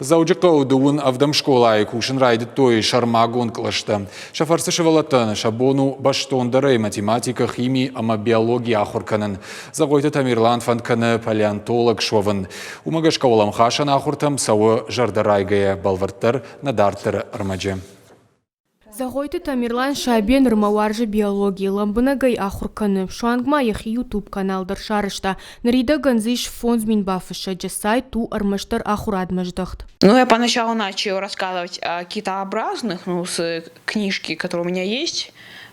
Дзӕуджыхъӕуы дыууын ӕвдӕм скъолайы кусын райдыдтой сӕрмагонд кълӕстӕ. Сӕ фӕрцы сывӕллӕттӕн сӕ бон у бӕстондӕрӕй математикӕ, хими ӕмӕ биологи ахуыр кӕнын. Зӕгъойты Тамерлан фӕнд кӕны палеонтолог суӕвын. Уымӕ гӕсгӕ уӕлӕмхасӕн ахуыртӕм цӕуы зӕрдӕрайгӕйӕ, бӕлвырддӕр нӕ дарддӕры ӕрмӕджы. Зӕгъойты Тамерлан сабийӕ нырмӕ уарзы биологи, лӕмбынӕг ӕй ахуыр кӕны, суанг ма йӕхи YouTube-канал дӕр сарӕзта. Ныридӕгӕн дзы ис 5000 бафыссӕджы, сайт у ӕрмӕстдӕр ахуырадмӕ здӕхт. Ну, я поначалу начал рассказывать о китообразных, ну, с книжки, которая у меня есть.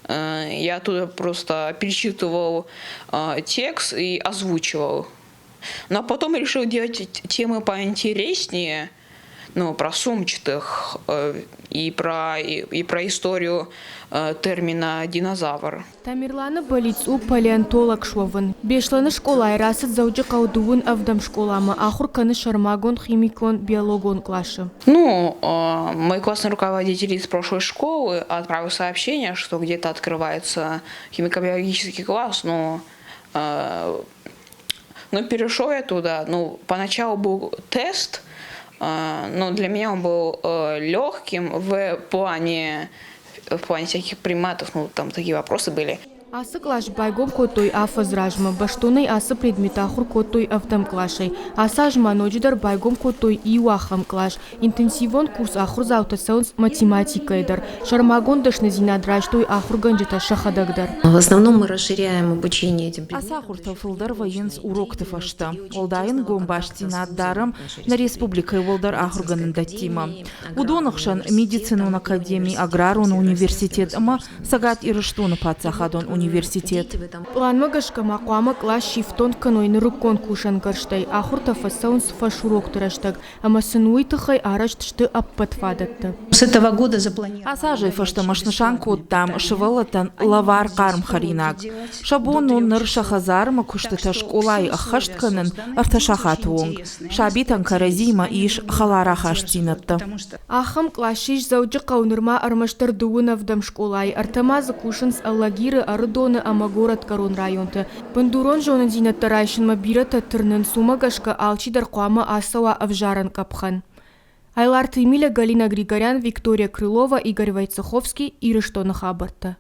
Я оттуда просто перечитывал текст и озвучивал. Но потом решил делать темы поинтереснее, ну, про сумчатых и про историю термина динозавр. Тамерланы бӕллиц у палеонтолог суӕвын. Беслӕны скъолайы рацыд Дзӕуджыхъӕуы дыууын ӕвдӕм скъоламӕ, ахуыр кӕны сӕрмагонд химикон-биологон къласы. Ну, мой классный руководитель из прошлой школы отправил сообщение, что где-то открывается химико-биологический класс, но перешел я туда. Ну, поначалу был тест, но для меня он был легким в плане всяких приматов, ну, там такие вопросы были. Ацы кълас байгом кодтой афӕдз размӕ. Бӕстонӕй ацы предмет ахуыр кодтой ӕвдӕм къласӕй. Ацы аз ма ноджыдӕр байгом кодтой иу ахӕм кълас. Интенсивон курс ахуырдзаутӕ цӕуынц математикӕйы дӕр. Сӕрмагонд дӕсныдзинад райстой ахуыргӕнджытӕ сӕхӕдӕг дӕр. В основном мы расширяем обучение этим Ацы ахуыртӕ фылдӕр вӕййынц урокты фӕстӕ. Уӕлдай ӕнгом бастдзинад дарӕм нӕ республикӕйы уӕлдӕр ахуыргӕнӕндӕттимӕ. Уыдоны хсӕн медицинон академи, аграрон университет ӕмӕ Цӕгат Ирыстоны паддзахадон университет. Пъланмӕ гӕсгӕ ма хъуамӕ кълас сифтонг кӕной нырыккон кусӕнгӕрзтӕй. Ахуыртӕ фӕцӕуынц фӕсурокты рӕстӕг ӕмӕ сын уый тыххӕй арӕзт сты ӕппӕт фадӕттӕ. Ацы азӕй фӕстӕмӕ снысан кодтам сывӕллӕттӕн лӕвар хъарм хӕринаг. Сӕ бон у ныр сӕ хӕдзармӕ куыстытӕ скъолайы ӕххӕст кӕнын ӕртӕ сахаты онг. Сабитӕн кӕрӕдзиимӕ ис хӕлар ахастдзинӕдтӕ. Ахӕм кълас ис Дзӕуджыхъӕуы нырма ӕрмӕстдӕр дыууын ӕвдӕм скъолайы, ӕртӕ ма дзы кусынц Алагиры, Ӕрыдоны ӕмӕ горӕтгӕрон районты. Бындурон зонындзинӕдтӕ райсынмӕ бирӕтӕ тырнынц, уымӕ гӕсгӕ алчидӕр хъуамӕ ацӕуа ӕвзарӕн къӕпхӕн. Айларты Эмиля, Галина Григорян, Виктория Крылова, Игорь Войцеховский, Ирыстоны хабӕрттӕ.